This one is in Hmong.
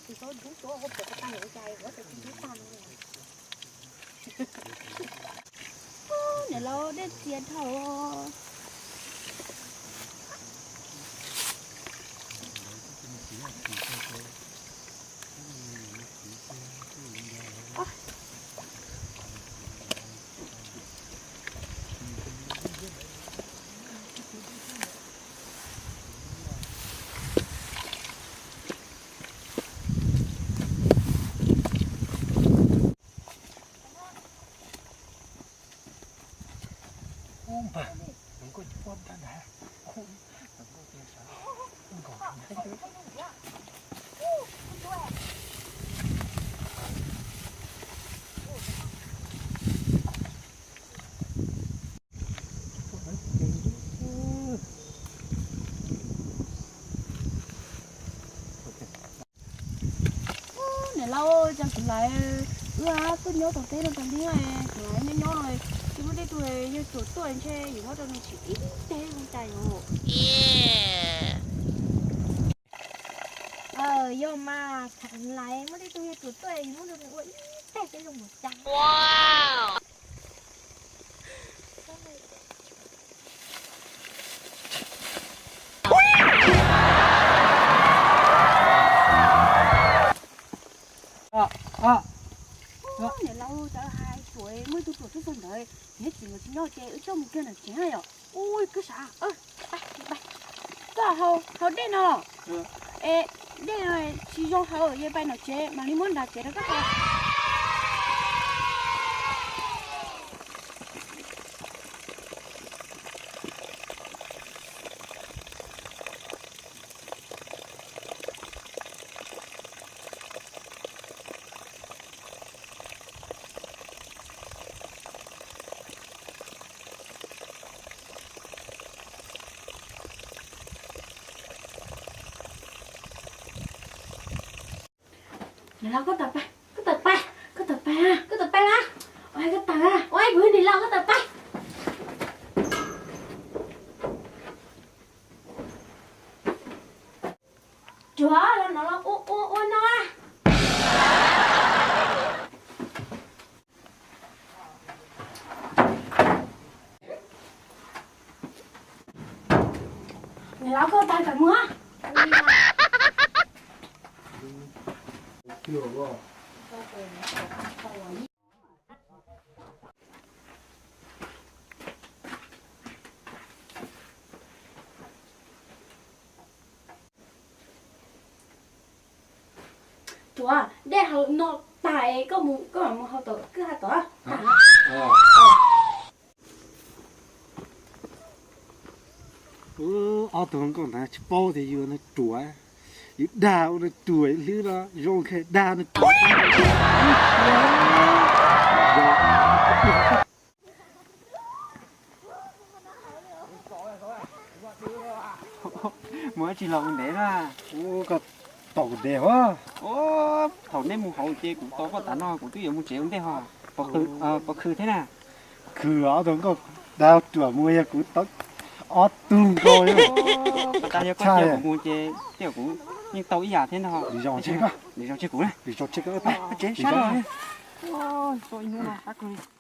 Tus txob dub tuaj ua pom ko tag ua cas ua cas tsis dub tag no. Niam laus dej txias dhau. Niam laus, cas kuv laiv, wb twb nyob tom teb no tas li, kuv laiv nyob nyob no, tsis muaj tej tug yawg ruam tuaj ntshe yus muab rau nws tsis ib teg zoo cai os. Yog mas, thaum laiv muaj tej tug yawg ruam tuaj yus muab rau nws ua ib teg peb zoo mus cas. Niam laus, txawm hais ruam, muaj ib tug ruam tuaj txog ntawd, niam txiv nkawd tsis nyob ces wb coj mus kiag ntawm tsev na yom. Ui, kwv sav, koj haus dej no los? Es dej no tsis zoo haus, yog pais nram tsev mam li muab nram tsev rau koj haus. Niam laus, koj tawm pais, koj tawm pais, koj tawm pais, koj tawm pais na. Ua koj tawm, ua kuv niam laus koj tawm pais. Ruam, los no los ua ua ua no. Niam laus, koj tawm pais mus. Ruam, dej haus no tas koj mus, koj mam mus haus tom kwj ha tom. Ob tug nkauj ntawd tsis paub tias yus nws ruam, yus dag ua nws ruam hlwb no zoo, dag nws ruam. Mus dab tsi los mus ntev na? Koj tos kuv ntev hos. Thaum nej mus hauv ces kuv tos koj tas no kuv twb yuav mus tsev ua ntej hos. Puas khw thiab na? Khw, ob tug nkauj dag ruam mus yog kuv tau ob tug nkauj. Koj dag yog koj cia kuv mus ces tej zaum kuv yeej tau ib yam thiab ntag. Lwm zaus tseg koj, lwm zaus tseg kuv na. Lwm zaus tseg koj, peb tsev sab no. Ib hnub no sab kawg li.